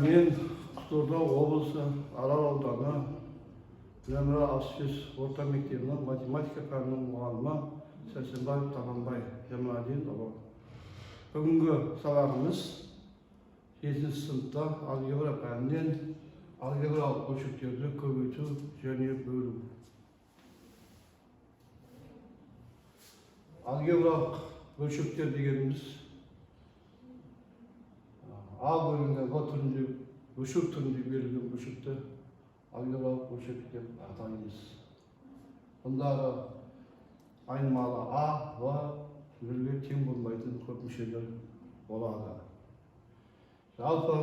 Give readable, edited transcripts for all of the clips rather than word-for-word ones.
Мен Қызылорда облысы Арал ауданы нөмірі 65 орта мектебінің математика пәнінің мұғалімі Сәрсенбаев Табанбай Жамалидинұлы. Бүгінгі сабағымыз 7 сыныпта алгебра пәнінен алгебралық бөлшектерді көбейту және бөлу. Алгебралық бөлшектер дегеніміз А бөлінген В түрінде, бөлшек түрінде берілген бөлшекті алгебралық бөлшек деп атаймыз. Бұндағы айнымалы А, В нөлге тең болмайтын көп мүшелер болады. Жалпы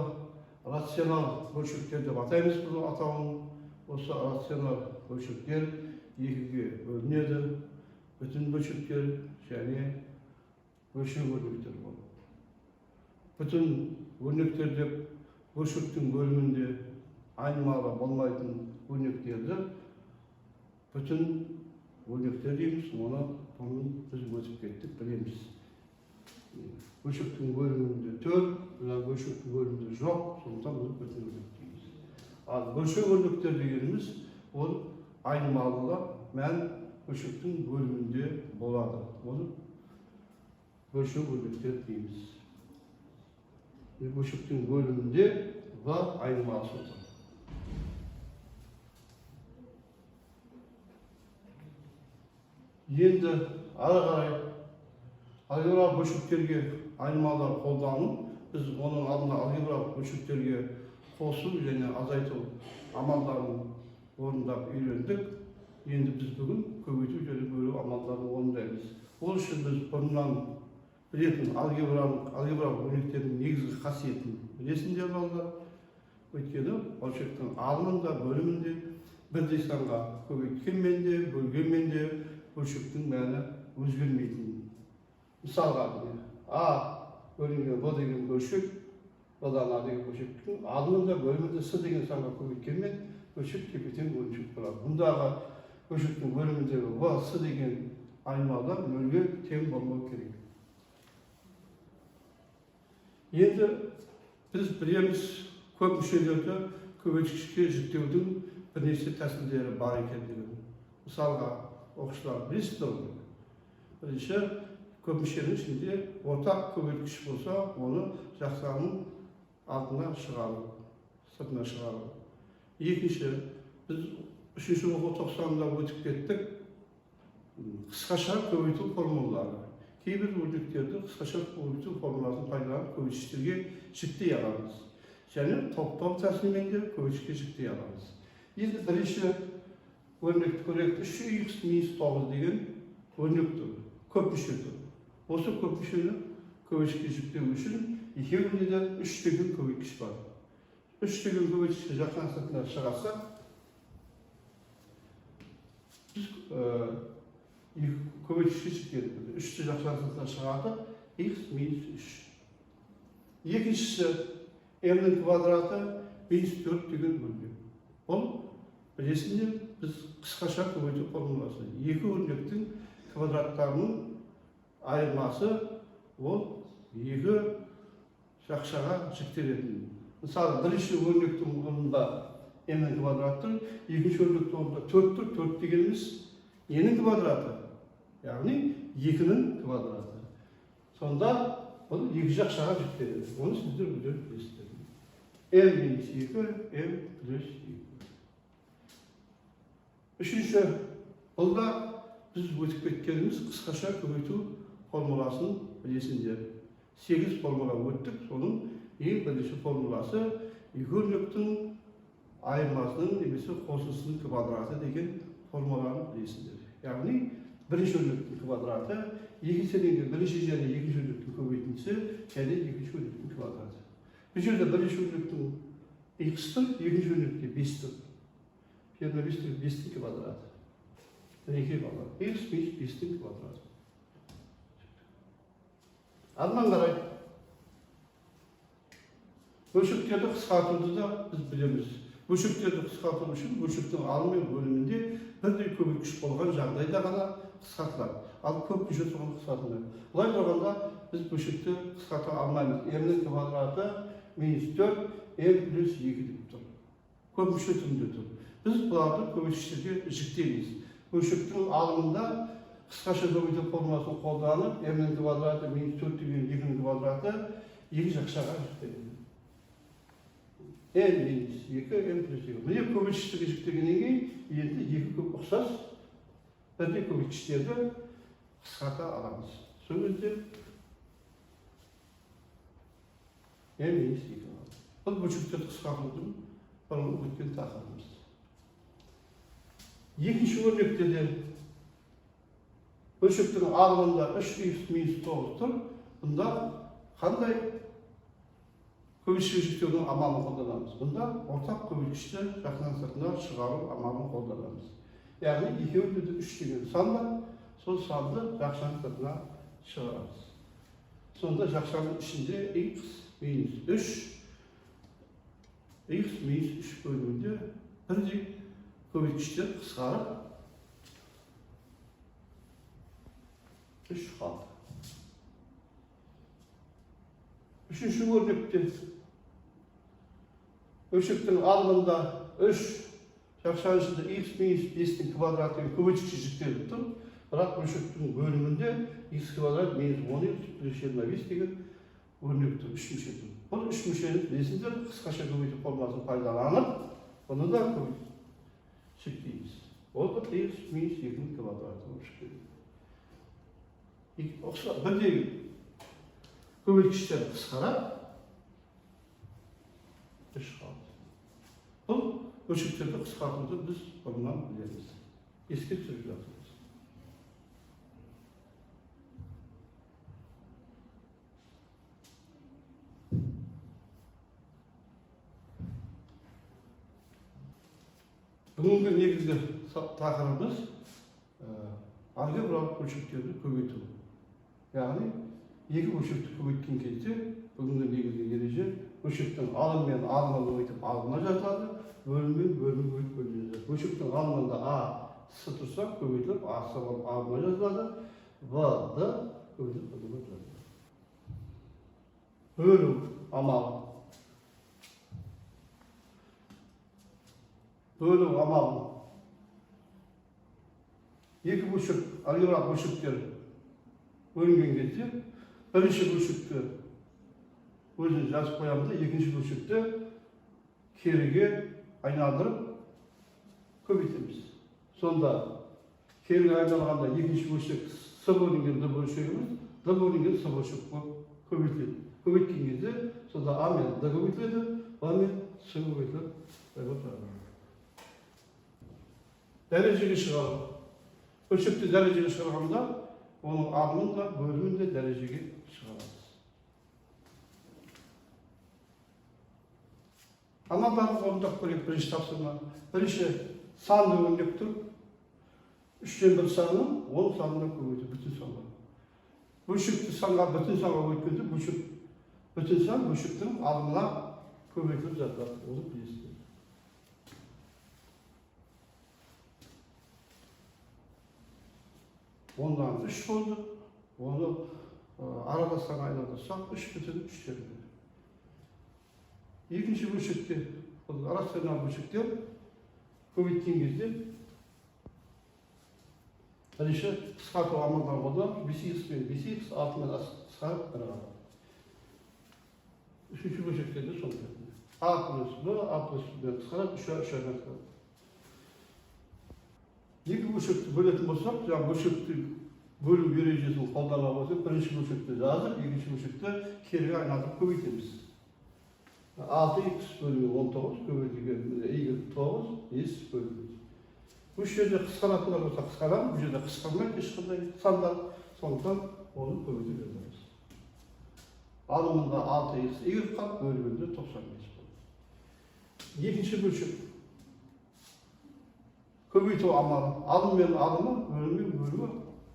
рационал бөлшектер деп атаймыз бұл атауын. Осы рационал бөлшектер екіге бөлінеді: бүтін бөлшектер және бөлшек өрнектер болып. Бүтін өрнектер деп бөлшектің бөлімінде айнымалы болмайтын өрнектерді бүтін өрнектер дейміз. Оны бұрын біз өтіп кеттік, білеміз. Бөлшектің бөлімінде 4, мына бөлшектің бөлімінде жоқ, сондықтан біз бүтін өрнек дейміз. Ал бөлшек өрнектер дегеніміз ол айнымалы мән бөлшектің бөлімінде болады. Оны бөлшек өрнектер дейміз. Бөлшектің бөлімінде В айнымалысы отыр. Енді ары қарай алгебралық бөлшектерге айнымалылар қолдану, біз оның алдында алгебралық бөлшектерге қосу және азайту амалдарын орындап үйрендік. Енді біз бүгін көбейту және бөлу амалдарын орындаймыз. Ол үшін біз бұрыннан білетін алгебралық өрнектердің негізгі қасиетін білесіңдер, балалар. Өйткені бөлшектің алымында, бөлімінде бірдей санға көбейткенмен де, бөлгенмен де бөлшектің мәні өзгермейтін. Мысалға, А бөлінген В деген бөлшек, В-дан А деген бөлшектің алымында, бөлімінде С деген санға көбейткенмен бөлшек тепе-тең бөлшек болады. Бұндағы бөлшектің бөліміндегі В, С деген айнымалылар нөлге тең болмау керек. Енді біз білеміз, көп мүшелерді көбейткішке жіктеудің бірнеше тәсілдері бар екендігін. Мысалға, оқушылар, білесіздер ғой. Бірінші, көп мүшенің ішінде ортақ көбейткіш болса, оны жақшаның алдына шығару, сыртына шығару. Екінші, біз үшінші оқу тоқсанында өтіп кеттік, қысқаша көбейту формулалары. Кейбір өрнектерді қысқаша көбейту формуласын пайдаланып көбейткіштерге жіктей аламыз. Және топтау тәсілімен де көбейткішке жіктей аламыз. Енді бірінші өрнекті көрейік. 3х минус 9 деген өрнек тұр, көп мүше тұр. Осы көп мүшені көбейткішке жіктеу үшін екеуінде де 3 деген көбейткіш бар. 3 деген көбейткішті жақшаның сыртына шығарсақ, біз көбейткішке жіктедік. 3-ті жақшаның сыртына шығардық, х минус 3. Екіншісі, m-нің квадраты минус 4 деген өрнек. Бұл, білесіңдер, біз қысқаша көбейту формуласы. Екі өрнектің квадраттарының айырмасы ол екі жақшаға жіктелетін. Мысалы, бірінші өрнектің орнында m-нің квадраты тұр, екінші өрнектің орнында 4 тұр. 4 дегеніміз ненің квадраты? Яғни 2-нің квадраты. Сонда бұл екі жақшаға жіктеледі. Оны сіздер өздеріңіз білесіздер. M минус 2, m плюс 2. Үшінші, бұл да біз өтіп кеткеніміз қысқаша көбейту формуласын білесіңдер. 8 формула өттік, соның ең бірінші формуласы екі өрнектің айырмасының немесе қосындысының квадраты деген формуланы білесіңдер. Яғни бірінші өрнектің квадраты екі еселенген бірінші және екінші өрнектің көбейтіндісі және екінші өрнектің квадраты. Бұл жерде бірінші өрнектің х тұр, екінші өрнекте 5 тұр. Жиырма бес тұр, бестің квадраты. Мінекей, балалар, х минус бестің квадраты. Арман қарай бөлшектерді қысқартуды да біз білеміз. Бөлшектерді қысқарту үшін бөлшектің алымы мен бөлімінде бірдей көбейткіш болған жағдайда ғана қысқартылады. Ал көп мүше тұрғанда қысқартылмайды. Былай тұрғанда біз бөлшекті қысқарта алмаймыз. M-нің квадраты минус 4 m плюс 2 деп тұр. Көп мүше түрінде тұр. Біз бұларды көбейткіштерге жіктейміз. Бөлшектің алымында қысқаша көбейту формуласын қолданып, m-нің квадраты минус 4 деген 2-нің квадраты екі жақшаға жіктеледі. M минус 2, m плюс 2. Міне көбейткіштерге жіктегеннен кейін енді екі көп ұқсас бірдей көбейткіштерді қысқарта аламыз. Сол кезде m минус 2 алады. Бұл бөлшектерді қысқартудың бұрын өткен тақырыбымыз. Екінші өрнекте де бөлшектің алымында 3x минус 9 тұр. Бұнда қандай көбейткішке жіктеудің амалын қолданамыз? Бұнда ортақ көбейткішті жақшаның сыртына шығару амалын қолданамыз. Яғни екеуінде де 3 деген сан бар, сол санды жақшаның сыртына шығарамыз. Сонда жақшаның ішінде x минус 3, x минус 3 бөлімінде бірдей көбейткіштер қысқарып 3 қалды. Үшінші өрнекте бөлшектің алымында 3 жақшаның ішінде x минус 5-тің квадраты деген көбейткіші жіктеліп тұр. Бірақ бөлшектің бөлімінде x квадрат минус 10x плюс 25 деген өрнек тұр, үш мүше тұр. Бұл үш мүшені білесіңдер, қысқаша көбейту формуласын пайдаланып, бұны да шектейміз. Ол да x минус 2-нің квадраты болып шығып келеді. Бірдей көбейткіштер қысқарады, 3 қалды. Бұл бөлшектерді қысқартуды біз бұрыннан білеміз. Еске түсіріп жатырмыз. Бүгінгі негізгі тақырыбымыз алгебралық бөлшектерді көбейту. Яғни екі бөлшекті көбейткен кезде бүгінгі негізгі ереже бөлшектің алымы мен алымы көбейтіп алымына жазылады, бөлімі мен бөлімі көбейтіп бөліміне жазылады. Бөлшектің алымында А, С тұрса көбейтіліп А, С болып алымына жазылады, В, Д көбейтіліп В болып жазылады. Бөлу амалы. Бөлу амалы. Екі бөлшек, алгебралық бөлшектер бөлінген кезде бірінші бөлшекті өзін жазып қоямын да, екінші бөлшекті керіге айналдырып көбейтеміз. Сонда керіге айналғанда екінші бөлшек С бөлінген Д бөлшегіміз Д бөлінген С бөлшек болып көбейтіледі. Көбейткен кезде сонда А мен Д көбейтіледі, Б мен С көбейтіліп болып жазылады. Дәрежеге шығару. Бөлшекті дәрежеге шығарғанда оның алымын да бөлімін де дәрежеге шығарамыз. Амалдарды орындап көрейік. Бірінші тапсырма. Бірінші санды өрнек тұр. 3-тен 1 санын 10 санына көбейту, бүтін санға. Бөлшекті санға, бүтін санға көбейткенде бөлшек бүтін сан бөлшектің алымына көбейтіліп жатады. Оны білесіздер. Ондан 3 болды. Оны аралас санға айналдырсақ 3 бүтін үштен бір. Екінші бөлшекте, бұл рационал бөлшектер көбейткен кезде бірінші қысқарту амалдарын қолданып, бес икс пен бес икс алты мен қысқарып бір қалады. Үшінші бөлшекте де сол секілді. А плюс Б, А плюс Б қысқарады, үш А, үш А-дан қысқарады. Екі бөлшекті бөлетін болсақ, жаңағы бөлшекті бөлу ережесін қолдана отырып, бірінші бөлшекті жазып, екінші бөлшекті керіге айналдырып көбейтеміз. Алты икс бөлінген он тоғыз көбейтілген y тоғыз, бес бөлінген. Үш жерде қысқаратындар болса қысқарамыз, бұл жерде қысқармайды ешқандай сандар, сондықтан оны көбейтіп жазамыз. Алымында алты икс y қалып, бөлігінде тоқсан бес болды. Екінші бөлшек көбейту амалы. Алым мен алымы, бөлім мен бөлімі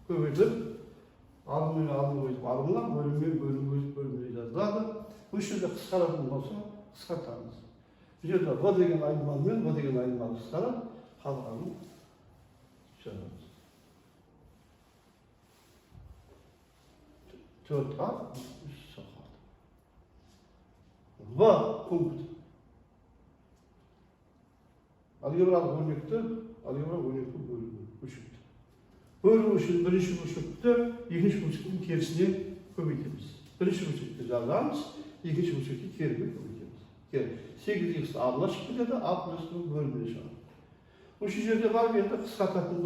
көбейтіліп, алым мен алымы көбейтіп алымына, бөлім мен бөлімі көбейтіп бөліміне жазылады. Бұл жерде қысқаратын болса қысқартамыз. Бұл жерде В деген айнымалы мен В деген айнымалы қысқарады, қалғанын жазамыз. 4 А, үш С қалды. В пункт. Алгебралық өрнекті, алгебралық өрнекті бөлу бөлшекті. Бөлу үшін бірінші бөлшекті екінші бөлшектің керісіне көбейтеміз. Бірінші бөлшекті жазамыз, екінші бөлшекті керіге көбейтеміз. Кері. 8 х алына шығып кетеді, а плюс б бөліміне шығады. Осы жерде барып енді қысқартатын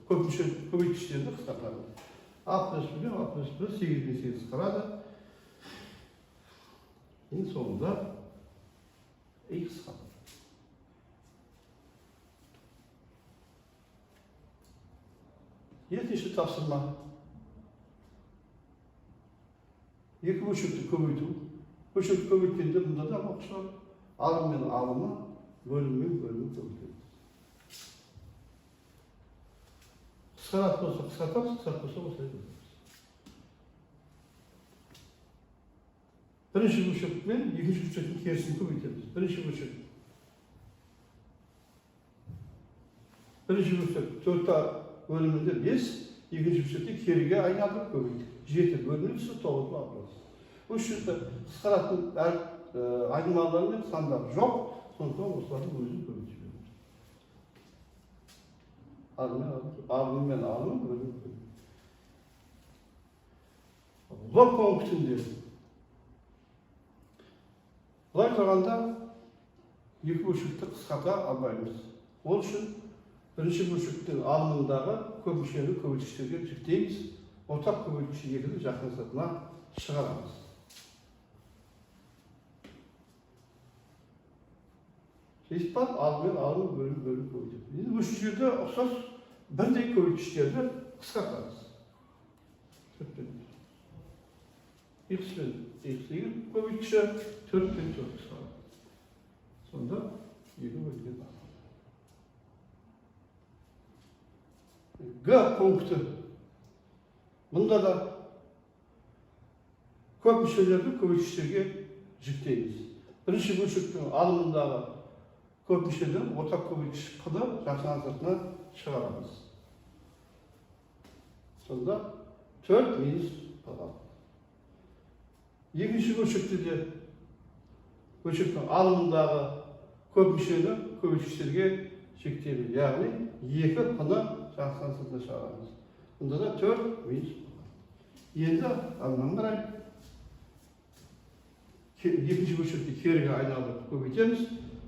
көпінші көбейткіштерді қысқартамыз. А плюс б, а плюс б 8 бен 8 қысқарады. Ең соңында х қалады. Екінші тапсырма. Екі бөлшекті көбейту. Бөлшекті көбейткенде бұнда да оқушылар алым мен алымы, бөлім мен бөлімі көбейтеміз. Қысқаратын болса қысқартамыз, қысқартпаса осылай көбейтеміз. Бірінші бөлшек пен екінші бөлшектің керісін көбейтеміз. Бірінші бөлшек. Бірінші бөлшек 4 бөлімінде 5, екінші бөлшекте керіге айналдырып көбейттік. 7 бөліміне түсті, 9 алпыс. Осы жерде қысқаратын айнымалылар мен сандар жоқ, сондықтан осылардың өзін көбейтіп жібереміз. Алым мен алым бөлім. В пунктінде былай тұрғанда екі бөлшекті қысқарта алмаймыз. Ол үшін бірінші бөлшектің алымындағы көп мүшені көбейткіштерге жіктейміз. Ортақ көбейткіші екіні жақын сыртына шығарамыз. Сөйтіп алым мен алым бөлім бөлім көбейтеміз. Енді осы жерде ұқсас бірдей көбейткіштерді қысқартамыз. 4 пен х пен х y көбейткіші 4 пен 4 қысқарады. Сонда 2 бөлінген А. Г пункті. Мұнда да көп мүшелерді көбейткіштерге жіктейміз. Бірінші бөлшектің алымындағы көп мүшелерді ортақ көбейткіш қ-ны жақсының сыртына шығарамыз. Сонда 4 минус п қалады. Екінші бөлшекте де бөлшектің алымындағы көп мүшені көбейткіштерге жіктейміз. Яғни 2 п-ны жақсының сыртына шығарамыз. Мұнда да 4 минус п. Енді алымнан қарай екінші бөлшекті керіге айналдырып көбейтеміз,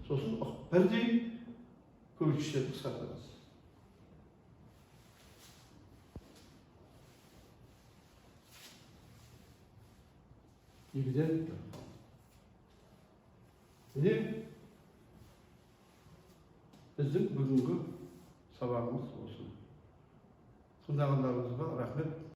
сосын бірдей көбейткіштерді қысқартамыз. Екіден бір. Міне біздің бүгінгі сабағымыз осы. Тыңдағандарыңызға рахмет.